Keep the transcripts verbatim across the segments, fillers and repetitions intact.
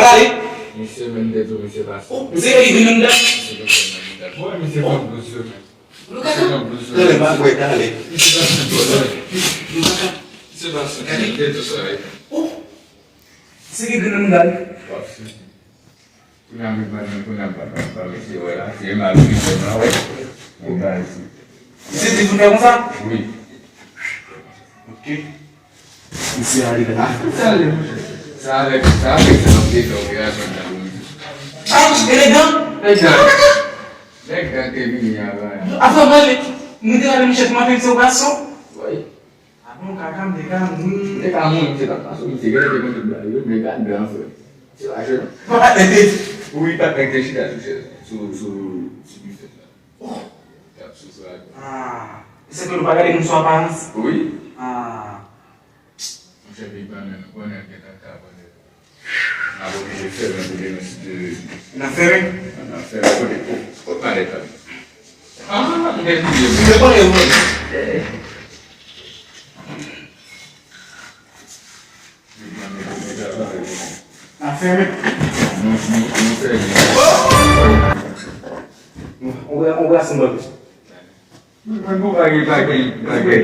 Pale. Misye menm tèt ou, misye pase. Oh, misye ki vin anndan. Misye konn fè nan mouda. Bon, misye konn blouz yo menm. Misye konn blouz yo. Tande, m ap wè, tande. Misye pase bò la. Misye pase nan tèt ou sa, wi. Oh. Misye ki vin anndan. W ap sezi. Kounye a, m pa, kounye a, m pa, pa, pa mesye wè la, se mal wi, se mal wè. Mwen pa isi. Misye te vin fè konsa? Wi. Ok. Misye ale la. Sa ale, monchè. Sa avèk, sa avèk sa, m te fè operasyon nan pou misye. Ah, elegan? Elegan. Elegan te vini avan. Avan m ale, mwen te ale, monchè, te mande misye yon gason. Wi. Ah bon, kaka, m te ka mouri. M te ka mouri, m te ka pase, m te genlè te konn tout bagay yo, men gad gran frè. Se pa jwe non. Wi, patnè te chita sou chèz, sou, sou, sou bifè la. Oh. T ap soufri ak. Ah. Se ke nou pa gade moun sou aparans? Wi. Ah. Monchè, Big Man, men nou konnen l gentan ka konnen. N ap oblije fèmen pou demen si Dye vle. N ap fèmen? N ap fèmen kote, kot malèt la? Ah, m gen bliye. M te konnen vre. N ap fèmen. Nou, nou, nou fèmen. Ou wè, ou wè, ou wè, Simon. Mwen, mwen, nou pa gen, pa gen, pa gen.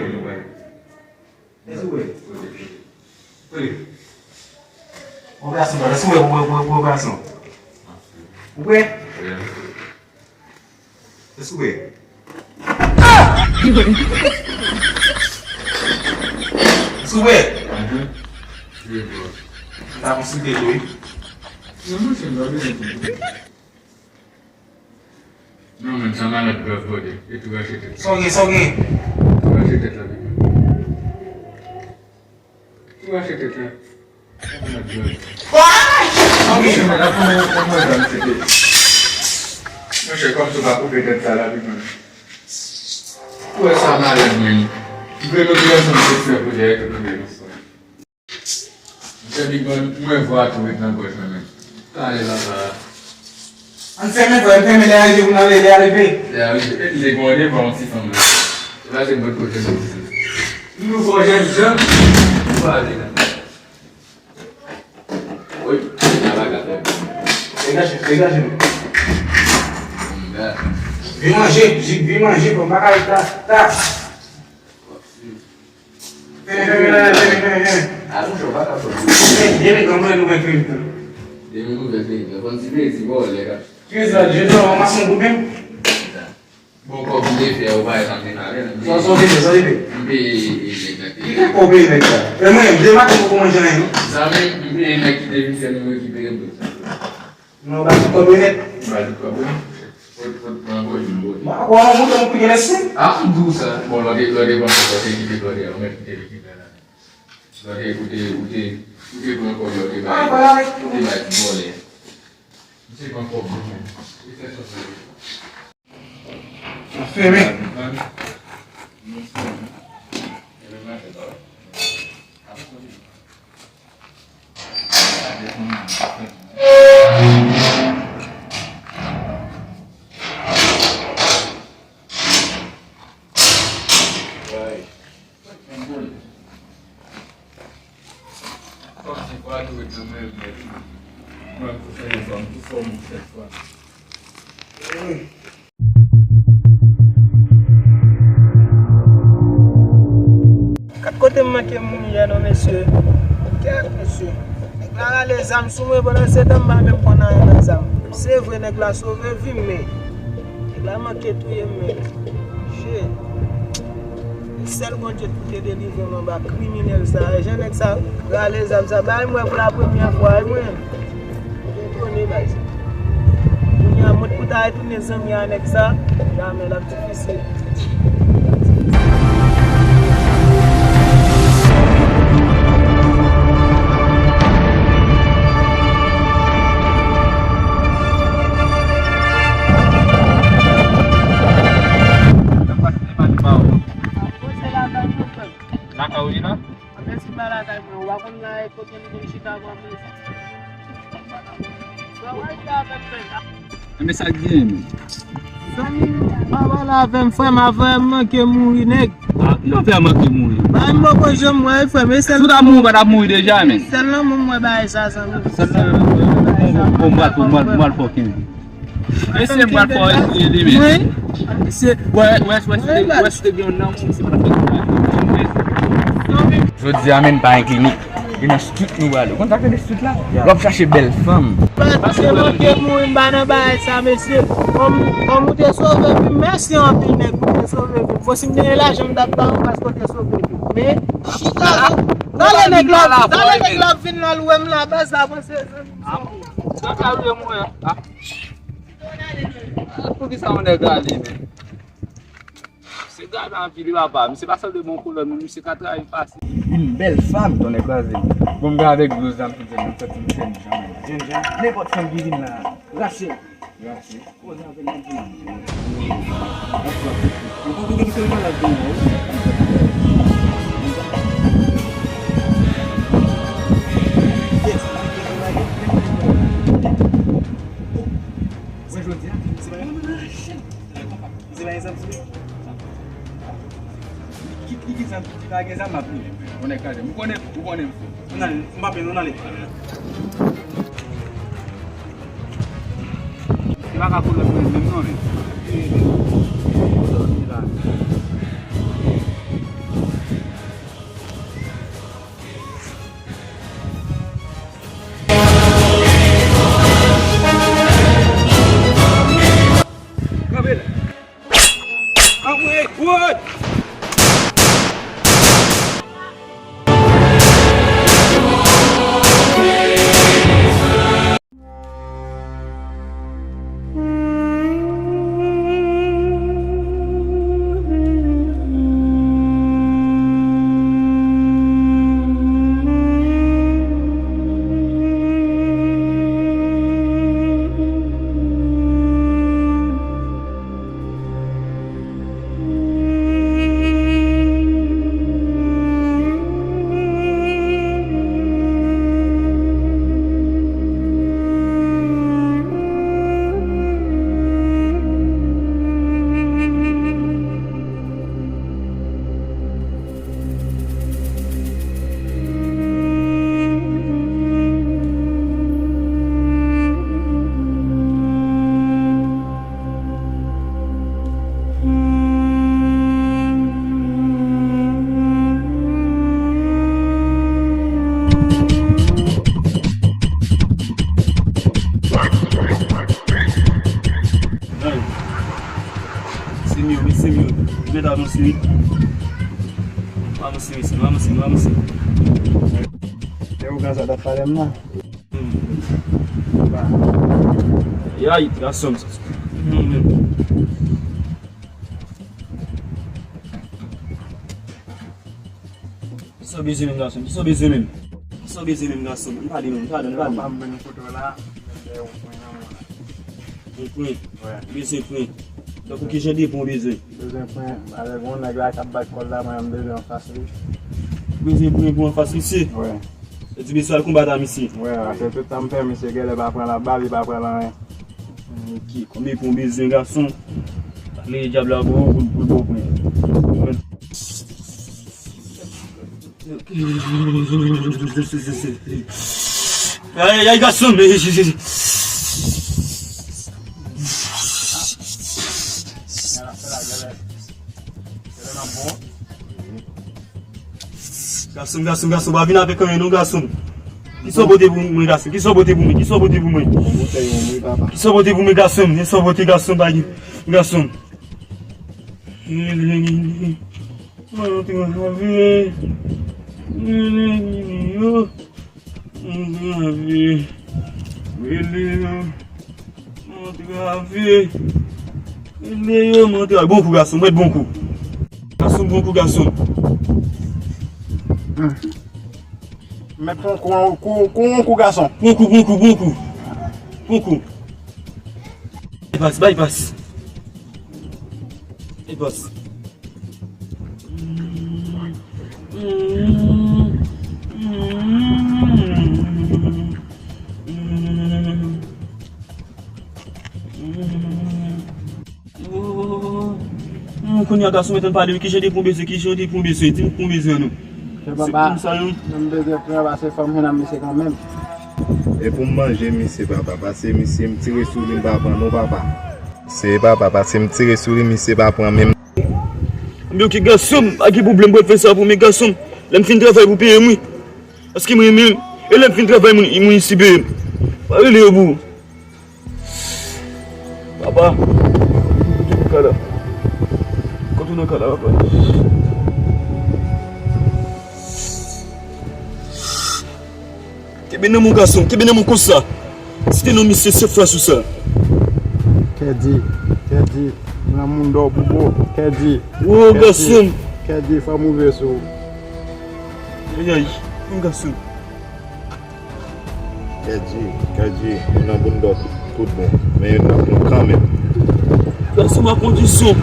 Èske w wè? Kote? Kote? Ou wè, Simon, èske w wè, ou wè, ou wè, ou wè, gason? Ou wè? Èske w wè? Èske w wè? Mhm. Wi, bro. M ta konsilte tou, wi. Non, monchè, m pa bezwen konsilte. Non, men, sa malad grav, brother. E tou rache tèt. Sa w gen, sa w gen? Tou rache tèt la, Big Man. Tou rache tèt la. Sa malad grav. Sa w gen? Monchè, men, la pou mwen, pou mwen, zam, se te. Monchè, kòmsi w pa koupe tèt sa la, Big Man. Ou wè sa malad, men. Vrèman, vrèman, se fè pou lè tout vrèman. Monchè Big Man, mwen vwa tou ret nan gòj mwen menm. Talè papa. Ann fèmen, frè, ann fèmen, lè a rive pou n ale, lè a rive. Lè a rive. Epi se gon randevou yon ti fanm la. Se pa se bòt kote nou di. Nou fò jèn jan. Nou pa ale la. Wi, la pa ka fè. Degaje, degaje nou. Vin manje, Jig, vin manje, bon bagay, ta, ta. Fini, fini, fini, fini, fini, fini. A, monchè, w pa ka fè m. Demen, demen, granmoun, nou fè fini. Demen, nou fè fini. Fò n ti plezi, bò, lè k ap. Ki rezon, je te ranmase yon goud menm? Bon, kòb m te fè, ou pa janm vin avè l. Sa, sa w te fè, sa w te fè? M peye nèg la. Ki kòb w peye nèg la? E mwen, m te maten poko manje anyen, non. Sa menm, m peye nèg ki te vin fè nou rekipere bout sa. Non, ba tout kòb yo nèt. Ba tout kòb yo nèt. Fout, fout, pran gòj m bote. Ba, bon, mwen, mwen, mwen, mwen, lèse. A, m di w sa. Bon, lòt, lòt, bon, lòt, kite lòt, ou mèt kite li kite la. Lòt, ou te, ou te, ou te pran kòb, lòt, te bay, te bay ti vòlè. Misye pran kòb, mwen. Li fè sòs. Fèmen. Gad kote m manke moun yè non, mesye. Kèt, mesye. Nèg la rale zam sou mwen, pandan se tan m pa menm konn anyen nan zam. Se vre, nèg la sove vi m, men nèg la manke touye m, men. Shit. E sèl Bondye ki te delivre m anba kriminèl sa a. Jan nèg sa rale zam sa, bay mwen pou la premyè fwa, wi, mwen. Mwen etone, baz. Kounye a, mwen pou ta retounen zanmi a nèg sa, jamè, l ap difisil. Poze lakay mwen, frè m. Lakay ou ye la? Anpil si pa lakay mwen, ou pa konn la e kote m konn chita ankò anpil. Travay la avèk frè m. Men sa k genyen, men? Zanmi m, pa pale avè m, frè m, avè m manke mouri, nèg. Ah, yo fè manke mouri. Bay m poko janm wè, frè m, e sèl. Si w t ap mouri, w pa t ap mouri deja, men. Sèl lanmou m wè bagay sa, zanmi. Sèl lanmou m wè bagay sa. Bon, bon, m pral, m pral, m pral fòk, men. Mesye, m pral fè eseye li, men. Wi. Se, wè, wè, wè, si te, wè, si te gen yon lanmou, se pa t ap fè. Jodi a, men, pa gen klinik. E nan street nou prale. Ou konn sa k rele street la? Ya. W ap chache bèl fanm. Paske manke mouri, m pa nan bagay sa, mesye. Kòm, kòm ou te sove vi m, mèsi anpil, nèg, ou te sove vi m. Fò si m te gen lajan, m t ap ba ou paske ou te sove vi m. Men, chita la. Talè nèg la, talè nèg la vin la lwe m la, baz la, panse. Ah bon? Sa ka lwe mwen, ah. Poukisa yon nèg ale, men? Se gade anpil papa, misye pa sanble bon koulè, men misye ka travay fasil. Yon bèl fanm, tonnè kraze. Bon, m gen avèk blues la, m te di, m santi m jènjan, men. Jènjan? Nenpòt fanm ki vin la, rache l. Rache l. Koze avè l, m ap di l. Wè jodi a, se pa yon rache l. Misye pa gen zam sou li? Ki, ki, ki zam? Li pa gen zam, m ap li. Tonnè kraze. M konnen, ou konnen m fò. Nou ale, m pa pè, nou ale. Li pa ka koule pou li menm non, men. Kanpe la. Anmwey, woy! Mesye m yo, mesye m yo. Mèt avanse wi. Avanse mesye, avanse, avanse. E ougan sa t ap pale m nan. Yay, gason m. Kisa w bezwen menm, gason? Kisa w bezwen menm? Kisa w bezwen menm, gason? M pale non, m pale, m pale. Yon pwen. Wi. Bezwen pwen. Tankou ki jan de pwen w bezwen? Bezwen pwen. Alè, gon nèg la k ap bat kò l la, mwen, m bezwen anfas li. Bezwen pwen pou anfas misye? Wi. Sa di misye al konbat a misye? Wi, se tout sa m fè, misye genlè pa pran la bal, li pa pran l anyen. Ok, konbyen pwen w bezwen, gason? Lè dyab la pou ou, pou, pou l ba w pwen. Ay, ay, ay, gason, men. Gason, gason, gason, pa vin avèk anyen non, gason. Kisa w pote pou mwen, gason? Kisa w pote pou mwen? Kisa w pote pou mwen? Yon boutèy, yon bri, papa. Kisa w pote pou mwen, gason? Kisa w pote, gason, pa gen, gason. Mwen antre avè yo. Mwen antre avè yo. Mwen antre avè yo. Mwen antre avè yo. Bon kou, gason. Mwen bon kou. Gason, bon kou, gason. Mèt pran kou, kou, kou, kou, gason. Pran kou, pran kou, pran kou. Pran kou. Bypass, bypass. Bypass. Kounye a gason mèt ann pale wi, kijan w te pran bezwen, kijan w te pran bezwen, di m pran bezwen nou. Se papa, pou sa yo. Nan m bezwen pran, pase fò m jwenn nan misye kanmenm. E pou m manje misye papa, pase misye m tire sou li m pa pran non papa. Se papa, pase m tire sou li misye pa pran menm. Anben oke gason m, pa gen pwoblèm, mwen fè sa pou men gason m. Lè m fin travay pou peye m wi. Paske mwen renmen l. E lè m fin travay moun, moun isi peye m. Pa rele yo pou ou. Papa, kote nou ka la? Kote nou ka la, papa? Kenbe nan men w gason, kenbe nan men w konsa. Site non misye se fwa sou sa. Kèdi, Kèdi, nan moun dò boubo, Kèdi. Wo gason m. Kèdi, fò m ouvè sou ou. Ayay, yon gason. Kèdi, Kèdi, nou nan boundòt, tout bon. Men yo t ap pran kanmenm. Gason m a kondisyon.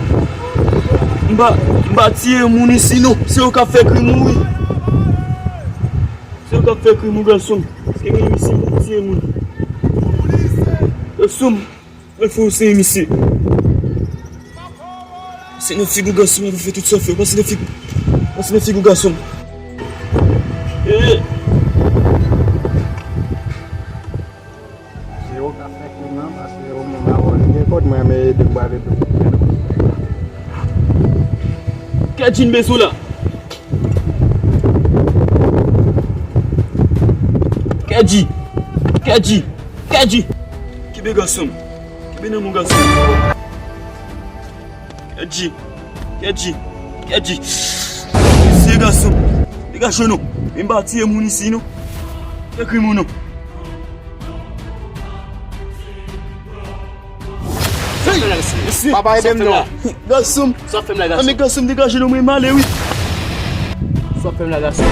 M pa, m pa tiye moun isi non. Se yo k ap fè krim ou wi. Se yo k ap fè krim ou gason m. Paske men isi m pa tiye moun. Gason m. Mwen fè w seye misye. Se nan figi w gason m, mwen fè tout sa fè. Pase nan figi, pase nan figi w gason m. Eh! Se ou k ap fè krim nan, pase ou menm avè w li gen kòd mwen, men ede m pale tou. Kèdi m bezwen w la. Kèdi! Kèdi! Kèdi! Kenbe gason m. Kenbe nan men w gason m. Kèdi! Kèdi! Kèdi! Se gason m. Degaje w non. Men m pa tiye moun isi non. Ekri moun non. Mesye, papa ede m non. Gason m. Sa w ap fè m la gason? Anben gason m degaje non mwen m ale wi. Sa w ap fè m la gason?